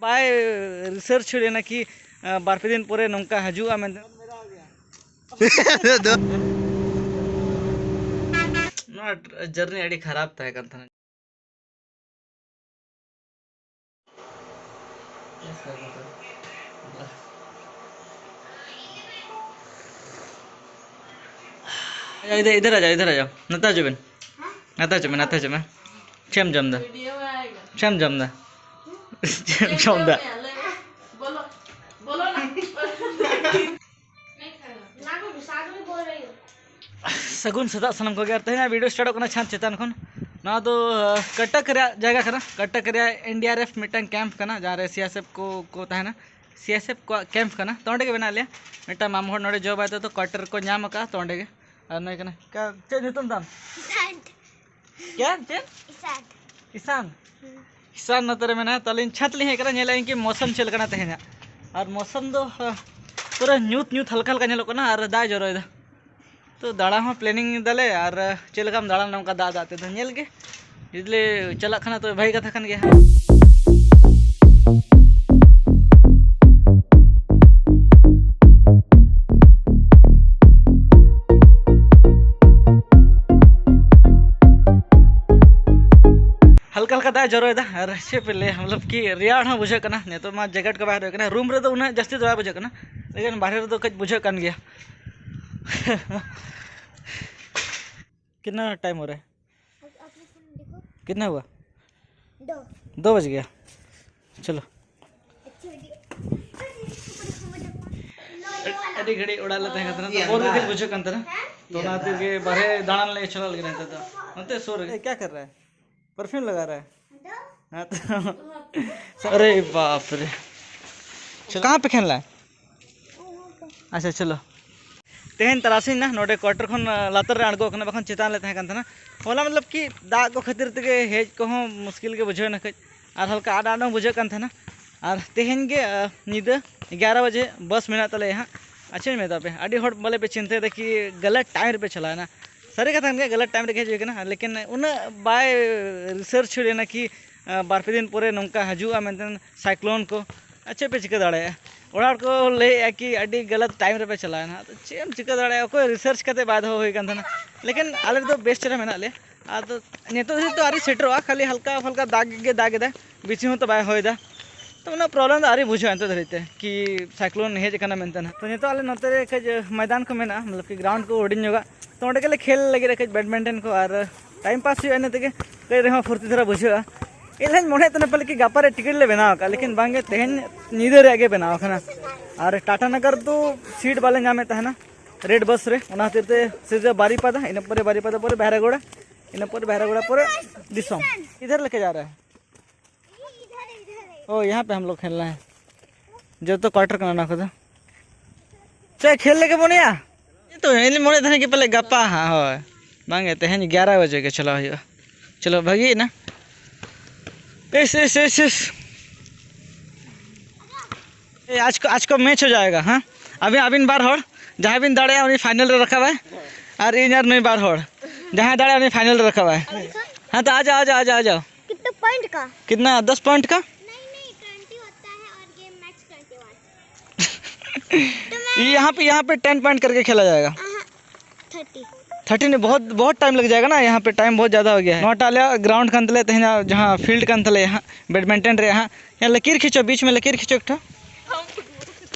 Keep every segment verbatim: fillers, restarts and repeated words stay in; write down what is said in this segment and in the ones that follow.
ᱵᱟᱭ research ᱞᱮᱱᱟ ᱠᱤ, ᱟᱸ, ᱵᱟᱨ ᱯᱮ ᱫᱤᱱ ᱯᱚᱨᱮ ᱱᱚᱝᱠᱟ ᱦᱤᱡᱩᱜᱼᱟ ᱢᱮᱱᱛᱮ᱾ ᱱᱚᱣᱟ ᱡᱟᱨᱱᱤ ᱟᱹᱰᱤ ᱠᱷᱟᱨᱟᱯ ᱛᱟᱦᱮᱸ ᱠᱟᱱ ᱛᱟᱦᱮᱱᱟ᱾ ᱤᱫᱷᱟᱨ, ᱤᱫᱷᱟᱨ ᱟ ᱡᱟᱣ, ᱤᱫᱷᱟᱨ ᱟ ᱡᱟᱣ, ᱱᱚᱛᱮ ᱦᱤᱡᱩᱜ ᱵᱮᱱ, ᱱᱚᱛᱮ ᱦᱤᱡᱩᱜ ᱵᱮᱱ, ᱱᱚᱛᱮ ᱦᱤᱡᱩᱜ ᱵᱮᱱ᱾ ᱪᱮᱫ ᱮᱢ ᱡᱚᱢ ᱮᱫᱟ? ᱪᱮᱫ ᱮᱢ ᱡᱚᱢ ᱮᱫᱟ? ᱪᱮᱫ ᱮᱢ ᱡᱚᱢ ᱮᱫᱟ? ᱥᱟᱹᱜᱩᱱ ᱥᱮᱛᱟᱜ ᱥᱟᱱᱟᱢ ᱠᱚᱜᱮ᱾ ᱟᱨ ᱛᱮᱦᱮᱧᱟᱜ ᱵᱷᱤᱰᱤᱭᱳ ᱥᱴᱟᱨᱴᱚᱜ ᱠᱟᱱᱟ ᱪᱷᱟᱸᱫᱽ ᱪᱮᱛᱟᱱ ᱠᱷᱚᱱ᱾ ᱱᱚᱣᱟ ᱫᱚ, ᱟᱸ, ᱠᱚᱴᱚᱠ ᱨᱮᱭᱟᱜ ᱡᱟᱭᱜᱟ ᱠᱟᱱᱟ᱾ ᱠᱚᱴᱚᱠ ᱨᱮᱭᱟᱜ ᱮᱱ ᱰᱤ ᱟᱨ ᱮᱯᱷ ᱢᱤᱫᱴᱟᱝ ᱠᱮᱢᱯ ᱠᱟᱱᱟ, ᱡᱟᱦᱟᱸ ᱨᱮ ᱥᱤ ᱟᱭ ᱮᱥ ᱮᱯᱷ ᱠᱚ, ᱠᱚ ᱛᱟᱦᱮᱱᱟ᱾ ᱥᱤ ᱟᱭ ᱮᱥ ᱮᱯᱷ ᱠᱚᱣᱟᱜ ᱠᱮᱢᱯ ᱠᱟᱱᱟ᱾ ᱛᱚ, ᱚᱸᱰᱮ ᱜᱮ ᱢᱮᱱᱟᱜ ᱞᱮᱭᱟ᱾ ᱢᱤᱫᱴᱟᱝ ᱢᱟᱢᱚ ᱦᱚᱲ ᱱᱚᱰᱮ ᱡᱚᱵ ᱟᱭ ᱛᱚ, ᱠᱚᱣᱟᱴᱟᱨ ᱠᱚ ᱧᱟᱢ ᱟᱠᱟᱫᱼᱟ, ᱛᱚ ᱚᱸᱰᱮ ᱜᱮ᱾ ᱟᱨ ᱱᱩᱭ ᱠᱟᱱᱟ, ᱠᱟ-, ᱪᱮᱫ ᱧᱩᱛᱩᱢ ᱛᱟᱢ? ᱤᱥᱟᱱ᱾ ᱪᱮᱫ? ᱪᱮᱫ? ᱤᱥᱟᱱ᱾ ᱦᱩᱸ᱾ ᱤᱥᱟᱱ ᱱᱚᱛᱮ ᱨᱮ ᱢᱮᱱᱟᱭᱟ᱾ ᱛᱟᱦᱞᱮ ᱤᱧ ᱪᱷᱟᱛ ᱞᱤᱧ ᱦᱮᱡ ᱠᱟᱱᱟ, ᱧᱮᱞᱮᱫ ᱟᱹᱧ ᱠᱤ ᱢᱳᱥᱚᱢ ᱪᱮᱫ ᱞᱮᱠᱟᱱᱟ ᱛᱮᱦᱮᱧᱟᱜ᱾ ᱟᱨ ᱢᱳᱥᱚᱢ ᱫᱚ, ᱟᱸ, ᱯᱩᱨᱟᱹ ᱧᱩᱛ ᱧᱩᱛ ᱦᱟᱞᱠᱟ ᱦᱟᱞᱠᱟ ᱧᱮᱞᱚᱜ ᱠᱟᱱᱟ ᱟᱨ ᱫᱟᱜ ᱮ ᱡᱚᱨᱚᱭᱮᱫᱟ᱾ ᱛᱚ, ᱫᱟᱬᱟ ᱦᱚᱸ ᱯᱞᱮᱱᱤᱝ ᱫᱟᱞᱮ, ᱟᱨ ᱪᱮᱫ ᱞᱮᱠᱟᱢ ᱫᱟᱬᱟᱱᱟ ᱱᱚᱝᱠᱟ ᱫᱟᱜ ᱫᱟᱜ ᱛᱮᱫᱚ? ᱧᱮᱞ ᱜᱮ, ᱡᱩᱫᱤ ᱞᱮ ᱪᱟᱞᱟᱜ ᱠᱷᱟᱱ ᱛᱚ ᱵᱷᱟᱹᱜᱤ ᱠᱟᱛᱷᱟ ᱠᱟᱱ ᱜᱮᱭᱟ᱾ ᱦᱟᱞᱠᱟ ᱦᱟᱞᱠᱟ ᱫᱟᱜ ᱮ ᱡᱚᱨᱚᱭᱮᱫᱟ, ᱟᱨ ᱪᱮᱫ ᱯᱮ ᱞᱟᱹᱭᱟ, ᱢᱚᱛᱞᱚᱵ ᱠᱤ ᱨᱮᱭᱟᱲ ᱦᱚᱸ ᱵᱩᱡᱷᱟᱹᱜ ᱠᱟᱱᱟ᱾ ᱱᱤᱛᱚᱜ ᱢᱟ ᱡᱮᱠᱮᱴ ᱠᱚ ᱵᱟᱭ ᱦᱚᱨᱚᱜ ᱠᱟᱱᱟ, ᱨᱩᱢ ᱨᱮᱫᱚ ᱩᱱᱟᱹᱜ ᱡᱟᱹᱥᱛᱤ ᱫᱚ ᱵᱟᱭ ᱵᱩᱡᱷᱟᱹᱜ ᱠᱟᱱᱟ, ᱞᱮᱠᱤᱱ ᱵᱟᱦᱨᱮ ᱨᱮᱫᱚ ᱠᱟᱹᱡ ᱵᱩᱡᱷᱟᱹᱜ ᱠᱟᱱ ᱜᱮᱭᱟ᱾ कितना टाइम हो रहा है? कितना हुआ? दो। दो बज गया। चलो। ᱟᱹᱰᱤ ᱜᱷᱟᱹᱲᱤᱡ ᱚᱲᱟᱜ ᱞᱮ ᱛᱟᱦᱮᱸ ᱠᱟᱱ ᱛᱟᱦᱮᱱᱟ, ᱛᱚ ᱵᱳᱨ ᱜᱮ ᱠᱟᱹᱡ ᱵᱩᱡᱷᱟᱹᱜ ᱠᱟᱱ ᱛᱟᱦᱮᱱᱟ, ᱛᱚ ᱚᱱᱟ ᱠᱷᱟᱹᱛᱤᱨ ᱜᱮ ᱵᱟᱨᱦᱮ ᱫᱟᱬᱟᱱ ᱞᱮ ᱪᱟᱞᱟᱣ ᱞᱟᱹᱜᱤᱫ ᱱᱤᱛᱚᱜ ᱫᱚ᱾ ᱱᱚᱛᱮ ᱥᱩᱨ ᱨᱮ᱾ क्या कर रहा है? परफ्यूम लगा रहा है? हाँ तो। अरे बाप रे। चलो, कहाँ पे खेलना है? अच्छा, चलो। ᱛᱮᱦᱮᱧ ᱛᱟᱨᱟᱥᱤᱧ ᱱᱟ ᱱᱚᱰᱮ ᱠᱣᱟᱴᱟᱨ ᱠᱷᱚᱱ, ᱟ, ᱞᱟᱛᱟᱨ ᱨᱮ ᱟᱬᱜᱚ ᱠᱟᱱᱟ, ᱵᱟᱠᱷᱟᱱ ᱪᱮᱛᱟᱱ ᱞᱮ ᱛᱟᱦᱮᱸ ᱠᱟᱱ ᱛᱟᱦᱮᱱᱟ᱾ ᱦᱚᱞᱟ ᱢᱚᱛᱞᱚᱵ ᱠᱤ ᱫᱟᱜ ᱠᱚ ᱠᱷᱟᱹᱛᱤᱨ ᱛᱮᱜᱮ ᱦᱮᱡ ᱠᱚᱦᱚᱸ ᱢᱩᱥᱠᱤᱞ ᱜᱮ ᱵᱩᱡᱷᱟᱹᱣ ᱮᱱᱟ ᱠᱟᱹᱡ, ᱟᱨ ᱦᱟᱞᱠᱟ ᱟᱰ ᱟᱰ ᱦᱚᱸ ᱵᱩᱡᱷᱟᱹᱜ ᱠᱟᱱ ᱛᱟᱦᱮᱱᱟ᱾ ᱟᱨ ᱛᱮᱦᱮᱧ ᱜᱮ, ᱟ, ᱧᱤᱫᱟᱹ ᱮᱜᱟᱨᱚ ᱵᱟᱡᱮ ᱵᱟᱥ ᱢᱮᱱᱟᱜ ᱛᱟᱞᱮᱭᱟ ᱦᱟᱸᱜ᱾ ᱟᱪᱪᱷᱟᱧ ᱢᱮᱛᱟ ᱯᱮ, ᱟᱹᱰᱤ ᱦᱚᱲ ᱵᱚᱞᱮ ᱯᱮ ᱪᱤᱱᱛᱟᱹᱭᱮᱫᱟ ᱠᱤ ᱜᱟᱞᱟᱛ ᱴᱟᱭᱤᱢ ᱨᱮᱯᱮ ᱪᱟᱞᱟᱣᱮᱱᱟ᱾ ᱥᱟᱹᱨᱤ ᱠᱟᱛᱷᱟ ᱠᱟᱱ ᱜᱮᱭᱟ, ᱜᱟᱞᱟᱛ ᱴᱟᱭᱤᱢ ᱨᱮᱜᱮ ᱦᱮᱡ ᱦᱩᱭ ᱠᱟᱱᱟ, ᱞᱮᱠᱤᱱ ᱩᱱᱟᱹᱜ ᱵᱟᱭ ᱨᱤᱥᱟᱨᱪ ᱦᱩᱭ ᱞᱮᱱᱟ ᱠᱤ ᱟᱨ ᱵᱟᱨ ᱯᱮ ᱫᱤᱱ ᱯᱚᱨᱮ ᱱᱚᱝᱠᱟ ᱦᱤᱡᱩᱜᱼᱟ ᱢᱮᱱᱛᱮ, ᱥᱟᱭᱠᱞᱳᱱ ᱠᱚ᱾ ᱟᱨ ᱪᱮᱫ ᱯᱮ ᱪᱤᱠᱟᱹ ᱫᱟᱲᱮᱭᱟᱜᱼᱟ? ᱚᱲᱟᱜ ᱦᱚᱲ ᱠᱚ ᱞᱟᱹᱭᱮᱫᱼᱟ ᱠᱤ ᱟᱹᱰᱤ ᱜᱟᱞᱟᱛ ᱴᱟᱭᱤᱢ ᱨᱮᱯᱮ ᱪᱟᱞᱟᱣᱮᱱᱟ᱾ ᱟᱫᱚ ᱪᱮᱫ ᱮᱢ ᱪᱤᱠᱟᱹ ᱫᱟᱲᱮᱭᱟᱜᱼᱟ? ᱚᱠᱚᱭ ᱨᱤᱥᱟᱨᱪ ᱠᱟᱛᱮ ᱵᱟᱭ ᱫᱚᱦᱚ ᱦᱩᱭ ᱠᱟᱱ ᱛᱟᱦᱮᱱᱟ᱾ ᱞᱮᱠᱤᱱ ᱟᱞᱮ ᱫᱚ ᱵᱮᱥ ᱪᱮᱦᱨᱟ ᱢᱮᱱᱟᱜ ᱞᱮᱭᱟ᱾ ᱟᱫᱚ ᱱᱤᱛᱚᱜ ᱫᱷᱟᱹᱵᱤᱡ ᱛᱚ ᱟᱹᱣᱨᱤ ᱥᱮᱴᱮᱨᱚᱜᱼᱟ, ᱠᱷᱟᱹᱞᱤ ᱦᱟᱞᱠᱟ ᱯᱷᱟᱞᱠᱟ ᱫᱟᱜ ᱜᱮ ᱫᱟᱜ ᱮᱫᱟ, ᱵᱮᱥᱤ ᱦᱚᱸ ᱛᱚ ᱵᱟᱭ ᱦᱚᱭ ᱮᱫᱟ᱾ ᱛᱚ ᱚᱱᱟ ᱯᱨᱚᱵᱞᱮᱢ ᱫᱚ ᱟᱹᱣᱨᱤ ᱵᱩᱡᱷᱟᱹᱜᱼᱟ ᱱᱤᱛᱚᱜ ᱫᱷᱟᱹᱵᱤᱡ ᱛᱮ ᱠᱤ ᱥᱟᱭᱠᱞᱳᱱ ᱦᱮᱡ ᱟᱠᱟᱱᱟ ᱢᱮᱱᱛᱮ ᱱᱟᱦᱟᱜ᱾ ᱛᱚ ᱱᱤᱛᱚᱜ ᱟᱞᱮ ᱱᱚᱛᱮ ᱨᱮ ᱠᱟᱹᱡ ᱢᱚᱭᱫᱟᱱ ᱠᱚ ᱢᱮᱱᱟᱜᱼᱟ, ᱢᱚᱛᱞᱚᱵ ᱠᱤ ᱜᱨᱟᱣᱩᱱᱰ ᱠᱚ ᱦᱩᱰᱤᱧ ᱧᱚᱜᱟ᱾ ᱛᱚ ᱚᱸᱰᱮ ᱜᱮᱞᱮ ᱠᱷᱮᱞ ᱞᱟᱹᱜᱤᱫ ᱠᱟᱹᱡ ᱵᱮᱰᱢᱤᱱᱴᱚᱱ ᱠᱚ, ᱟᱨ ᱴᱟᱭᱤᱢ ᱯᱟᱥ ᱦᱩᱭᱩᱜᱼᱟ, ᱤᱱᱟᱹ ᱛᱮᱜᱮ ᱠᱟᱹᱡ ᱨᱮᱦᱚᱸ ᱯᱷᱩᱨᱛᱤ ᱫᱷᱟᱨᱟ ᱵᱩᱡᱷᱟᱹᱜᱼᱟ᱾ ᱤᱧ ᱞᱟᱹᱭᱟᱹᱧ ᱢᱚᱱᱮᱭᱮᱫ ᱛᱟᱦᱮᱱᱟ ᱯᱟᱞᱮ ᱠᱤ ᱜᱟᱯᱟ ᱨᱮ ᱴᱤᱠᱤᱴ ᱞᱮ ᱵᱮᱱᱟᱣ ᱟᱠᱟᱫᱼᱟ, ᱞᱮᱠᱤᱱ ᱵᱟᱝᱜᱮ, ᱛᱮᱦᱮᱧ ᱧᱤᱫᱟᱹ ᱨᱮᱭᱟᱜ ᱜᱮ ᱵᱮᱱᱟᱣ ᱟᱠᱟᱱᱟ᱾ ᱟᱨ ᱴᱟᱴᱟ ᱱᱟᱜᱟᱨ ᱫᱚ ᱥᱤᱴ ᱵᱟᱞᱮ ᱧᱟᱢᱮᱫ ᱛᱟᱦᱮᱱᱟ ᱨᱮᱰ ᱵᱟᱥ ᱨᱮ, ᱚᱱᱟ ᱠᱷᱟᱹᱛᱤᱨ ᱛᱮ ᱥᱤᱫᱷᱟᱹ ᱵᱟᱨᱤᱯᱟᱫᱟ, ᱤᱱᱟᱹ ᱯᱚᱨᱮ ᱵᱟᱨᱤᱯᱟᱫᱟ ᱯᱚᱨᱮ ᱵᱮᱦᱨᱟᱜᱳᱲᱟ, ᱤᱱᱟᱹ ᱯᱚᱨᱮ ᱵᱮᱦᱨᱟᱜᱳᱲᱟ ᱯᱚᱨᱮ ᱫᱤᱥᱚᱢ᱾ ᱤᱫᱷᱟᱨ ᱞᱮᱠᱮ ᱡᱟ ᱨᱟᱦᱟ ᱦᱮ? ᱚ, ᱭᱟᱦᱟᱸ ᱯᱮ ᱦᱟᱢ ᱞᱳᱜ ᱠᱷᱮᱞᱱᱟ ᱦᱮ᱾ ᱡᱚᱛᱚ ᱠᱣᱟᱴᱟᱨ ᱠᱟᱱᱟ ᱚᱱᱟ ᱠᱚᱫᱚ᱾ ᱪᱮᱫ ᱠᱷᱮᱞ ᱞᱟᱹᱜᱤᱫ ᱵᱚᱱ ᱤᱭᱟ? ᱛᱚ ᱤᱧ ᱢᱚᱱᱮᱭᱮᱫ ᱛᱟᱦᱮᱱᱟ ᱠᱤ ᱯᱟᱞᱮ ᱜᱟᱯᱟ ᱦᱟᱸᱜ, ᱦᱳᱭ᱾ ᱵᱟᱝᱜᱮ, ᱛᱮᱦᱮᱧ ᱜᱭᱟᱨᱟ ᱵᱟᱡᱮ ᱜᱮ ᱪᱟᱞᱟᱣ ᱦᱩᱭᱩᱜᱼᱟ᱾ ᱪᱚᱞᱚ, ᱵᱷᱟᱹᱜᱤᱭᱮᱱᱟ᱾ ᱮᱥ, ᱮᱥ, ᱮᱥ, ᱮᱥ᱾ ᱮ, ᱟᱡ ᱠᱚ, ᱟᱡ ᱠᱚ ᱢᱮᱪ ᱦᱚ ᱡᱟᱭᱮᱜᱟ, ᱦᱮᱸ? ᱟᱹᱵᱤᱱ, ᱟᱹᱵᱤᱱ ᱵᱟᱨ ᱦᱚᱲ, ᱡᱟᱦᱟᱸᱭ ᱵᱤᱱ ᱫᱟᱲᱮᱭᱟᱜᱼᱟ, ᱩᱱᱤ ᱯᱷᱟᱭᱱᱟᱞ ᱨᱮ ᱨᱟᱠᱟᱵᱟᱭ᱾ ᱟᱨ ᱤᱧ ᱟᱨ ᱱᱩᱭ ᱵᱟᱨ ᱦᱚᱲ, ᱡᱟᱦᱟᱸᱭ ᱫᱟᱲᱮᱭᱟᱜᱼᱟ, ᱩᱱᱤ ᱯᱷᱟᱭᱱᱟᱞ ᱨᱮ ᱨᱟᱠᱟᱵᱟᱭ᱾ ᱦᱮᱸ, ᱛᱚ ᱟᱡᱟᱣ, ᱟᱡᱟᱣ, ᱟᱡᱟᱣ, ᱟᱡᱟᱣ᱾ कितने पॉइंट का? कितना, दस पॉइंट का? नहीं, नहीं, ट्वेंटी होता है और गेम मैच ट्वेंटी वन। तो मैं ये यहाँ पे, यहाँ पे टेन पॉइंट करके खेला जाएगा। हाँ, थर्टी। थर्टी नहीं, बहुत, बहुत टाइम लग जाएगा ना, यहाँ पे टाइम बहुत ज़्यादा हो गया है। ᱱᱚᱣᱟᱴᱟᱜ ᱟᱞᱮᱭᱟᱜ ᱜᱨᱟᱣᱩᱱᱰ ᱠᱟᱱ ᱛᱟᱞᱮᱭᱟ, ᱛᱮᱦᱮᱧᱟᱜ ᱡᱟᱦᱟᱸ ᱯᱷᱤᱞᱰ ᱠᱟᱱ ᱛᱟᱞᱮᱭᱟ ᱦᱟᱸᱜ, ᱵᱮᱰᱢᱤᱱᱴᱚᱱ ᱨᱮᱭᱟᱜ ᱦᱟᱸᱜ᱾ ᱭᱟ ᱞᱟᱠᱤᱨ ᱠᱷᱤᱪᱚ, ᱵᱤᱪ ᱢᱮ ᱞᱟᱠᱤᱨ ᱠᱷᱤᱪᱚ ᱮᱠᱴᱷᱟ᱾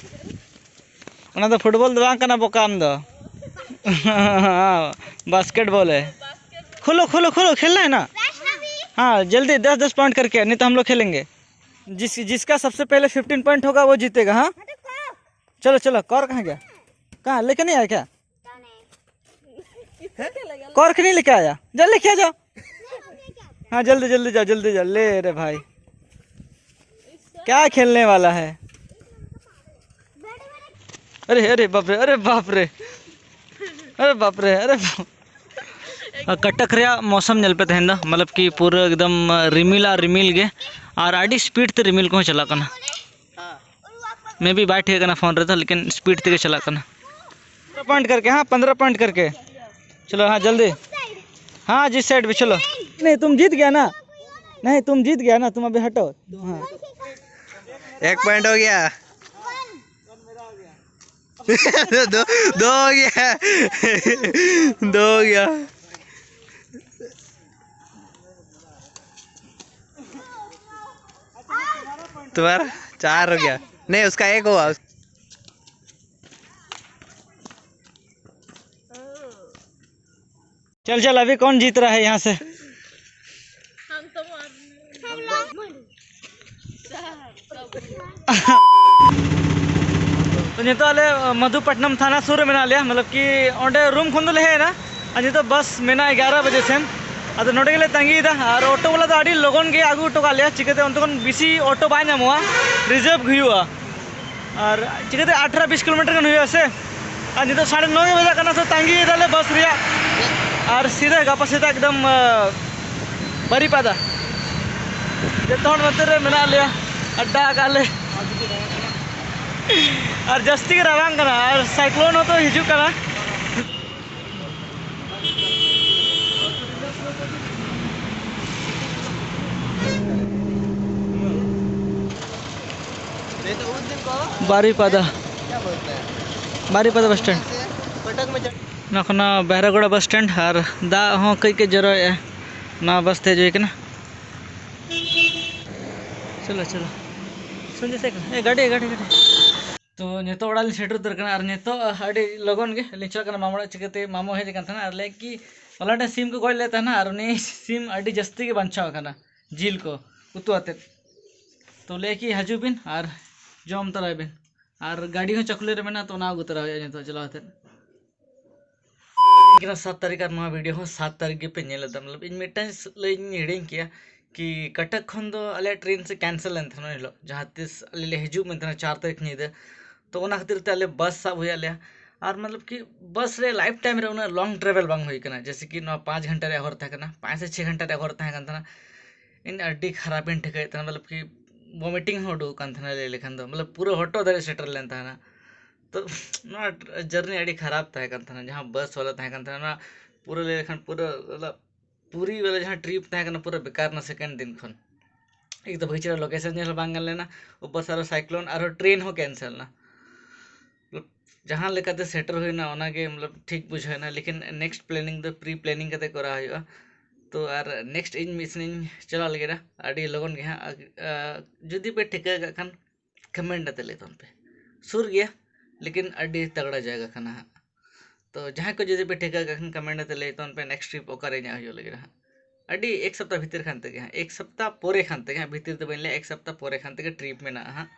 ᱚᱱᱟ ᱫᱚ ᱯᱷᱩᱴᱵᱚᱞ ᱫᱚ ᱵᱟᱝ ᱠᱟᱱᱟ ᱵᱚᱠᱟ ᱟᱢ ᱫᱚ᱾ बास्केटबॉल है। खोलो, खोलो, खोलो, खेलना है ना। हाँ, जल्दी, दस दस पॉइंट करके, नहीं तो हम लोग खेलेंगे। जिस, जिसका सबसे पहले फिफ्टीन पॉइंट होगा, वो जीतेगा। हाँ, चलो, चलो। कौर कहाँ गया? कहाँ, लेके नहीं आया क्या? कौर के नहीं लेके आया? जल्दी लेके आ जाओ। हाँ, जल्दी, जल्दी जाओ, जल्दी जाओ। ले रे भाई, क्या खेलने वाला है? अरे, अरे बाप रे, अरे बाप रे, अरे बाप रे, अरे बाप। ᱟᱨ ᱠᱟᱴᱟᱠ ᱨᱮᱭᱟᱜ ᱢᱳᱥᱚᱢ ᱧᱮᱞ ᱯᱮ ᱛᱮᱦᱮᱧ ᱫᱚ, ᱢᱚᱛᱞᱚᱵ ᱠᱤ ᱯᱩᱨᱟᱹ ᱮᱠᱫᱚᱢ ᱨᱤᱢᱤᱞ ᱟᱨ ᱨᱤᱢᱤᱞ ᱜᱮ, ᱟᱨ ᱟᱹᱰᱤ ᱥᱯᱤᱰ ᱛᱮ ᱨᱤᱢᱤᱞ ᱠᱚᱦᱚᱸ ᱪᱟᱞᱟᱜ ᱠᱟᱱᱟ᱾ ᱢᱮ ᱵᱤ ᱵᱟᱭ ᱴᱷᱤᱠ ᱠᱟᱱᱟ ᱯᱷᱳᱱ ᱨᱮᱫᱚ, ᱞᱮᱠᱤᱱ ᱥᱯᱤᱰ ᱛᱮᱜᱮ ᱪᱟᱞᱟᱜ ᱠᱟᱱᱟ᱾ पंद्रह पॉइंट करके, हाँ, पंद्रह पॉइंट करके। चलो, हाँ, जल्दी। हाँ, जिस साइड भी चलो। नहीं, तुम जीत गया ना। नहीं, तुम जीत गया ना, तुम अभी हटो। हाँ। एक पॉइंट हो गया। दो, दो हो गया। दो हो गया। तुम्हारा चार हो गया। नहीं, उसका एक हुआ। चल चल, अभी कौन जीत रहा है यहाँ से? ᱛᱚ ᱱᱤᱛᱚᱜ ᱟᱞᱮ ᱢᱚᱫᱷᱩᱯᱟᱴᱱᱟᱢ ᱛᱷᱟᱱᱟ ᱥᱩᱨ ᱨᱮ ᱢᱮᱱᱟᱜ ᱞᱮᱭᱟ, ᱢᱚᱛᱞᱚᱵ ᱠᱤ ᱚᱸᱰᱮ ᱨᱩᱢ ᱠᱷᱚᱱ ᱫᱚᱞᱮ ᱦᱮᱡ ᱮᱱᱟ᱾ ᱟᱨ ᱱᱤᱛᱚᱜ ᱵᱟᱥ ᱢᱮᱱᱟᱜᱼᱟ ᱮᱜᱟᱨᱚ ᱵᱟᱡᱮ ᱥᱮᱱ᱾ ᱟᱫᱚ ᱱᱚᱰᱮ ᱜᱮᱞᱮ ᱛᱟᱺᱜᱤᱭᱮᱫᱟ᱾ ᱟᱨ ᱚᱴᱳ ᱵᱟᱞᱟ ᱫᱚ ᱟᱹᱰᱤ ᱞᱚᱜᱚᱱ ᱜᱮ ᱟᱹᱜᱩ ᱦᱚᱴᱚ ᱠᱟᱜ ᱞᱮᱭᱟ, ᱪᱤᱠᱟᱹᱛᱮ ᱚᱱᱛᱮ ᱠᱷᱚᱱ ᱵᱮᱥᱤ ᱚᱴᱳ ᱵᱟᱭ ᱧᱟᱢᱚᱜᱼᱟ, ᱨᱤᱡᱟᱨᱵᱷ ᱦᱩᱭᱩᱜᱼᱟ᱾ ᱟᱨ ᱪᱤᱠᱟᱹᱛᱮ ᱟᱴᱷᱨᱚ ᱵᱤᱥ ᱠᱤᱞᱳᱢᱤᱴᱟᱨ ᱜᱟᱱ ᱦᱩᱭᱩᱜᱼᱟ ᱥᱮ᱾ ᱟᱨ ᱱᱤᱛᱚᱜ ᱥᱟᱲᱮ ᱱᱚ ᱜᱮ ᱵᱟᱡᱟᱜ ᱠᱟᱱᱟ, ᱛᱚ ᱛᱟᱺᱜᱤ ᱭᱮᱫᱟᱞᱮ ᱵᱟᱥ ᱨᱮᱭᱟᱜ᱾ ᱟᱨ ᱥᱤᱫᱷᱟᱹ ᱜᱟᱯᱟ ᱥᱮᱛᱟᱜ ᱮᱠᱫᱚᱢ, ᱟᱸ, ᱵᱟᱨᱤᱯᱟᱫᱟ᱾ ᱡᱚᱛᱚ ᱦᱚᱲ ᱱᱚᱛᱮ ᱨᱮ ᱢᱮᱱᱟᱜ ᱞᱮᱭᱟ, ᱟᱰᱰᱟ ᱟᱠᱟᱫ ᱞᱮ᱾ ᱟᱨ ᱡᱟᱹᱥᱛᱤ ᱜᱮ ᱨᱟᱵᱟᱝ ᱠᱟᱱᱟ ᱟᱨ ᱥᱟᱭᱠᱞᱳᱱ ᱦᱚᱸᱛᱚ ᱦᱤᱡᱩᱜ ᱠᱟᱱᱟ᱾ ᱵᱟᱨᱤᱯᱟᱫᱟ, ᱵᱟᱨᱤᱯᱟᱫᱟ ᱵᱟᱥ ᱥᱴᱮᱱᱰ᱾ ᱱᱚᱣᱟ ᱠᱷᱚᱱᱟᱜ ᱵᱮᱦᱨᱟᱜᱚᱲᱟ ᱵᱟᱥ ᱥᱴᱮᱱᱰ ᱟᱨ ᱫᱟᱜ ᱦᱚᱸ ᱠᱟᱹᱡ ᱠᱟᱹᱡ ᱡᱚᱨᱚᱭᱮᱜᱼᱟ᱾ ᱱᱚᱣᱟ ᱵᱟᱥ ᱛᱮ ᱦᱤᱡᱩᱜ ᱦᱩᱭ ᱠᱟᱱᱟ᱾ ᱪᱚᱞᱚ, ᱪᱚᱞᱚ᱾ ᱥᱚᱧᱡᱚᱭ ᱥᱮᱫ ᱠᱷᱚᱱ᱾ ᱮ, ᱜᱟᱹᱰᱤ, ᱜᱟᱹᱰᱤ, ᱜᱟᱹᱰᱤ᱾ ᱛᱚ, ᱱᱤᱛᱚᱜ ᱚᱲᱟᱜ ᱞᱤᱧ ᱥᱮᱴᱮᱨ ᱩᱛᱟᱹᱨ ᱠᱟᱱᱟ ᱟᱨ ᱱᱤᱛᱚᱜ ᱟᱹᱰᱤ ᱞᱚᱜᱚᱱ ᱜᱮ ᱞᱤᱧ ᱪᱟᱞᱟᱜ ᱠᱟᱱᱟ ᱢᱟᱢᱟ ᱚᱲᱟᱜ᱾ ᱪᱤᱠᱟᱹᱛᱮ ᱢᱟᱢᱚ ᱦᱮᱡ ᱟᱠᱟᱱ ᱛᱟᱦᱮᱱᱟ ᱟᱨ ᱞᱟᱹᱭ ᱠᱤ ᱦᱚᱞᱟ ᱢᱤᱫᱴᱮᱱ ᱥᱤᱢ ᱠᱚ ᱜᱚᱡ ᱞᱮᱫ ᱛᱟᱦᱮᱱᱟ ᱟᱨ ᱩᱱᱤ ᱥᱤᱢ ᱟᱹᱰᱤ ᱡᱟᱹᱥᱛᱤ ᱜᱮ ᱵᱟᱧᱪᱟᱣ ᱟᱠᱟᱱᱟ, ᱡᱤᱞ ᱠᱚ ᱩᱛᱩ ᱟᱛᱮᱫ᱾ ᱛᱚ, ᱞᱟᱹᱭ ᱠᱤ ᱦᱤᱡᱩᱜ ᱵᱤᱱ ᱟᱨ ᱡᱚᱢ ᱛᱚᱨᱟᱭ ᱵᱤᱱ᱾ ᱟᱨ ᱜᱟᱹᱰᱤ ᱦᱚᱸ ᱪᱟᱹᱠᱩᱞᱤ ᱨᱮ ᱢᱮᱱᱟᱜᱼᱟ, ᱛᱚ ᱚᱱᱟ ᱟᱹᱜᱩ ᱛᱚᱨᱟ ᱦᱩᱭᱩᱜᱼᱟ ᱱᱤᱛᱚᱜ ᱪᱟᱞᱟᱣ ᱠᱟᱛᱮᱫ᱾ ᱠᱟᱱᱟ ᱥᱟᱛ ᱛᱟᱹᱨᱤᱠᱷ ᱟᱨ ᱱᱚᱣᱟ ᱵᱷᱤᱰᱤᱭᱳ ᱦᱚᱸ ᱥᱟᱛ ᱛᱟᱹᱨᱤᱠᱷ ᱜᱮᱯᱮ ᱧᱮᱞ ᱮᱫᱟ᱾ ᱢᱚᱛᱞᱚᱵ, ᱤᱧ ᱢᱤᱫᱴᱟᱝ ᱞᱟᱹᱭ ᱤᱧ ᱦᱤᱲᱤᱧ ᱠᱮᱜᱼᱟ ᱠᱤ ᱠᱟᱴᱟᱠ ᱠᱷᱚᱱ ᱫᱚ ᱟᱞᱮᱭᱟᱜ ᱴᱨᱮᱱ ᱥᱮ ᱠᱮᱱᱥᱮᱞ ᱞᱮᱱ ᱛᱟᱦᱮᱱᱟ ᱩᱱ ᱦᱤᱞᱳᱜ, ᱡᱟᱦᱟᱸ ᱛᱤᱥ ᱟᱞᱮ ᱞᱮ ᱦᱤᱡᱩᱜ ᱢᱮᱱ ᱛᱟᱦᱮᱱᱟ ᱪᱟᱨ ᱛᱟᱹᱨᱤᱠᱷ ᱧᱤᱫᱟᱹ᱾ ᱛᱚ ᱚᱱᱟ ᱠᱷᱟᱹᱛᱤᱨ ᱛᱮ ᱟᱞᱮ ᱵᱟᱥ ᱥᱟᱵ ᱦᱩᱭᱟᱫ ᱞᱮᱭᱟ᱾ ᱟᱨ ᱢᱚᱛᱞᱚᱵ ᱠᱤ ᱵᱟᱥ ᱨᱮ ᱞᱟᱭᱤᱯᱷ ᱴᱟᱭᱤᱢ ᱨᱮ ᱩᱱᱟᱹᱜ ᱞᱚᱝ ᱴᱨᱟᱵᱷᱮᱞ ᱵᱟᱝ ᱦᱩᱭ ᱠᱟᱱᱟ, ᱡᱮᱭᱥᱮ ᱠᱤ ᱱᱚᱣᱟ ᱯᱟᱸᱪ ᱜᱷᱚᱱᱴᱟ ᱨᱮᱭᱟᱜ ᱦᱚᱨ ᱛᱟᱦᱮᱸ ᱠᱟᱱᱟ, ᱯᱟᱸᱪ ᱥᱮ ᱪᱷᱚᱭ ᱜᱷᱚᱱᱴᱟ ᱨᱮᱭᱟᱜ ᱦᱚᱨ ᱛᱟᱦᱮᱸ ᱠᱟᱱ ᱛᱟᱦᱮᱱᱟ᱾ ᱤᱧ ᱟᱹᱰᱤ ᱠᱷᱟᱨᱟᱯ ᱤᱧ ᱴᱷᱤᱠᱟᱹᱭᱮᱫ ᱛᱟᱦᱮᱱᱟ, ᱢᱚᱛᱞᱚᱵ ᱠᱤ ᱵᱚᱢᱤᱴᱤᱝ ᱦᱚᱸ ᱩᱰᱩᱠ ᱠᱟᱱ ᱛᱟᱦᱮᱱᱟ ᱞᱟᱹᱭ ᱞᱮᱠᱷᱟᱱ ᱫᱚ, ᱢᱚᱛᱞᱚᱵ ᱯᱩᱨᱟᱹ ᱦᱚᱴᱚᱜ ᱫᱷᱟᱹᱨᱤᱡ ᱥᱮᱴᱮᱨ ᱞᱮᱱ ᱛᱟᱦᱮᱱᱟ᱾ ᱛᱚ ᱱᱚᱣᱟ ᱡᱟᱨᱱᱤ ᱟᱹᱰᱤ ᱠᱷᱟᱨᱟᱯ ᱛᱟᱦᱮᱸ ᱠᱟᱱ ᱛᱟᱦᱮᱱᱟ᱾ ᱡᱟᱦᱟᱸ ᱵᱟᱥ ᱵᱟᱞᱟ ᱛᱟᱦᱮᱸ ᱠᱟᱱ ᱛᱟᱦᱮᱱᱟ, ᱱᱚᱣᱟ ᱯᱩᱨᱟᱹ ᱞᱟᱹᱭ ᱞᱮᱠᱷᱟᱱ ᱯᱩᱨᱟᱹ, ᱢᱚᱛᱞᱚᱵ, ᱯᱩᱨᱤ ᱵᱟᱞᱟ ᱡᱟᱦᱟᱸ ᱴᱨᱤᱯ ᱛᱟᱦᱮᱸ ᱠᱟᱱᱟ ᱯᱩᱨᱟᱹ ᱵᱮᱠᱟᱨ ᱮᱱᱟ ᱥᱮᱠᱮᱱᱰ ᱫᱤᱱ ᱠᱷᱚᱱ᱾ ᱮᱠ ᱛᱚ ᱵᱷᱟᱹᱜᱤ ᱪᱮᱦᱨᱟ ᱞᱳᱠᱮᱥᱚᱱ ᱧᱮᱞ ᱦᱚᱸ ᱵᱟᱝ ᱜᱟᱱ ᱞᱮᱱᱟ, ᱩᱯᱚᱨ ᱥᱮ ᱟᱨᱚ ᱥᱟᱭᱠᱞᱳᱱ, ᱟᱨᱦᱚᱸ ᱴᱨᱮᱱ ᱦᱚᱸ ᱠᱮᱱᱥᱮᱞ ᱮᱱᱟ᱾ ᱡᱟᱦᱟᱸ ᱞᱮᱠᱟᱛᱮ ᱥᱮᱴᱮᱨ ᱦᱩᱭᱱᱟ ᱚᱱᱟᱜᱮ ᱢᱚᱛᱞᱚᱵ ᱴᱷᱤᱠ ᱵᱩᱡᱷᱟᱹᱣ ᱮᱱᱟ, ᱞᱮᱠᱤᱱ ᱱᱮᱠᱥᱴ ᱯᱞᱮᱱᱤᱝ ᱫᱚ ᱯᱨᱤ ᱯᱞᱮᱱᱤᱝ ᱠᱟᱛᱮ ᱠᱚᱨᱟᱣ ᱦᱩᱭᱩᱜᱼᱟ᱾ ᱛᱚ ᱟᱨ ᱱᱮᱠᱥᱴ ᱤᱧ ᱢᱤᱫ ᱥᱮᱱ ᱤᱧ ᱪᱟᱞᱟᱜ ᱞᱟᱹᱜᱤᱫ ᱟᱹᱰᱤ ᱞᱚᱜᱚᱱ ᱜᱮ ᱦᱟᱸᱜ᱾ ᱟ, ᱡᱩᱫᱤ ᱯᱮ ᱴᱷᱤᱠᱟᱹ ᱠᱟᱜ ᱠᱷᱟᱱ ᱠᱚᱢᱮᱱᱴ ᱠᱟᱛᱮ ᱞᱟᱹᱭ ᱛᱟᱵᱚᱱ ᱯᱮ᱾ ᱥᱩᱨ ᱜᱮᱭᱟ, ᱞᱮᱠᱤᱱ ᱟᱹᱰᱤ ᱛᱟᱜᱲᱟ ᱡᱟᱭᱜᱟ ᱠᱟᱱᱟ ᱦᱟᱸᱜ᱾ ᱛᱚ ᱡᱟᱦᱟᱸᱭ ᱠᱚ ᱡᱩᱫᱤ ᱯᱮ ᱴᱷᱤᱠᱟᱹ ᱠᱟᱜ ᱠᱷᱟᱱ ᱠᱚᱢᱮᱱᱴ ᱠᱟᱛᱮ ᱞᱟᱹᱭ ᱛᱟᱵᱚᱱ ᱯᱮ ᱱᱮᱠᱥᱴ ᱴᱨᱤᱯ ᱚᱠᱟᱨᱮ ᱤᱧᱟᱹᱜ ᱦᱩᱭᱩᱜ ᱞᱟᱹᱜᱤᱫ ᱦᱟᱸᱜ᱾ ᱟᱹᱰᱤ ᱮᱠ ᱥᱚᱯᱛᱟ ᱵᱷᱤᱛᱤᱨ ᱠᱷᱟᱱ ᱛᱮᱜᱮ ᱦᱟᱸᱜ, ᱮᱠ ᱥᱚᱯᱛᱟ ᱯᱚᱨᱮ ᱠᱷᱟᱱ ᱛᱮᱜᱮ ᱦᱟᱸᱜ, ᱵᱷᱤᱛᱤᱨ ᱫᱚ ᱵᱟᱹᱧ ᱞᱟᱹᱭᱟ, ᱮᱠ ᱥᱚᱯᱛᱟ ᱯᱚᱨᱮ ᱠᱷᱟᱱ ᱛᱮᱜᱮ ᱴᱨᱤᱯ ᱢᱮᱱᱟᱜᱼᱟ ᱦᱟᱸᱜ,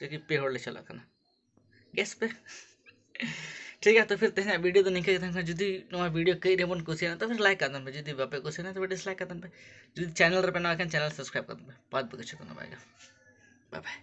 ᱡᱮ ᱠᱤ ᱯᱮ ᱦᱚᱲ ᱞᱮ ᱪᱟᱞᱟᱜ ᱠᱟᱱᱟ᱾ ᱜᱮᱥ ᱯᱮ᱾ ᱴᱷᱤᱠ ᱜᱮᱭᱟ, ᱛᱚ ᱯᱷᱤᱨ ᱛᱮᱦᱮᱧᱟᱜ ᱵᱷᱤᱰᱤᱭᱳ ᱫᱚ ᱱᱤᱝᱠᱟᱹ ᱜᱮ ᱛᱟᱦᱮᱱ ᱠᱷᱟᱱ, ᱡᱩᱫᱤ ᱱᱚᱣᱟ ᱵᱷᱤᱰᱤᱭᱳ ᱠᱟᱹᱡ ᱨᱮᱦᱚᱸ ᱵᱚᱱ ᱠᱩᱥᱤᱭᱟᱜᱼᱟ ᱛᱚ ᱯᱷᱤᱨ ᱞᱟᱭᱤᱠ ᱠᱟᱜ ᱛᱟᱵᱚᱱ ᱯᱮ, ᱡᱩᱫᱤ ᱵᱟᱯᱮ ᱠᱩᱥᱤᱭᱟᱜᱼᱟ ᱛᱚᱵᱮ ᱰᱤᱥᱞᱟᱭᱤᱠ ᱠᱟᱜ ᱛᱟᱵᱚᱱ ᱯᱮ᱾ ᱡᱩᱫᱤ ᱪᱮᱱᱮᱞ ᱨᱮ ᱯᱮ ᱱᱟᱣᱟ ᱠᱷᱟᱱ ᱪᱮᱱᱮᱞ ᱥᱟᱵᱥᱠᱨᱟᱭᱤᱵ ᱠᱟᱜ ᱛᱟᱵᱚᱱ ᱯᱮ᱾ ᱵᱟᱫ ᱵᱟᱹᱠᱤ ᱪᱷᱩᱴᱩ ᱱᱟᱯᱟᱭ ᱜᱮ᱾ ᱵᱟᱭ ᱵᱟᱭ᱾